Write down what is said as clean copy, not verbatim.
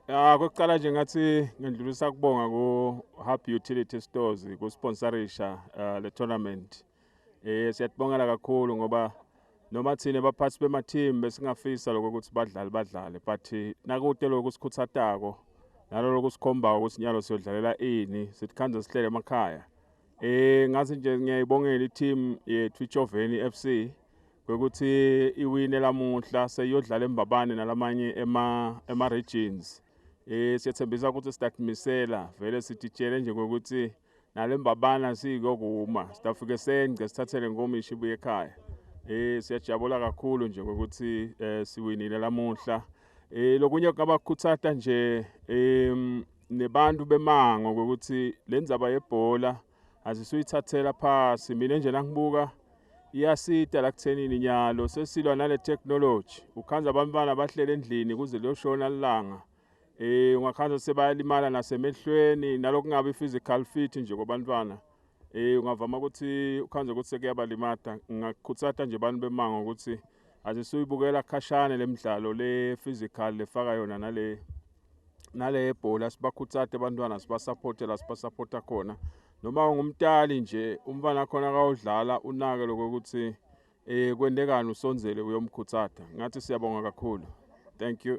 Ah, kokuqala nje ngathi ngidlulisa kubonga ku Hub Utility Stores kusponsorisha le tournament. Siyatibongela kakhulu ngoba noma thina baphathi bema team besingafisa lokho ukuthi badlale badlale, but nakude lokho sikhuthatako naloko sikhomba ukuthi nyalo siyodlalela ini, sithi sihlele emakhaya. Ngathi nje ngiyayibongela i-team yethu iChoveni FC ukuthi iwine lamuhla, seyodlala eMbabane nalamanye ema regions. Siyathembisa ukuthi sitatimisela vele, sititshele nje ngokuthi nalembabana sikokuma sitafike sengce sithathele nkomishi ibuye ekhaya. Siyajabula kakhulu nje ngokuthi siwinile lamuhla. Lokunye kungabakhuthata nje nebantu bemango ukuthi lendzaba yebhola asisuyithathela phasi. Mina nje nangibuka iyasita la kuthenini nyalo sesilwa nale technology, ukhanza abantwana bahlele endlini kuze liyoshona ilanga. Ungakhanza sebayalimala nasemehlweni, nalokungabi physical fit nje kwabantwana. Ungavama ukuthi ukhanze ukuthi sekuyabalimata. Ngingakhuthata nje abantu bemango ukuthi asisuyibukela khashane lemidlalo le physical lefaka yona nale bhola, sibakhuthate abantwana, sibasupporte la sibasupporta khona. Noma ungumtali nje, umfana khona kawudlala, unake lokuthi kwentekani, usondzele uyomkhuthata. Ngathi siyabonga kakhulu, thank you.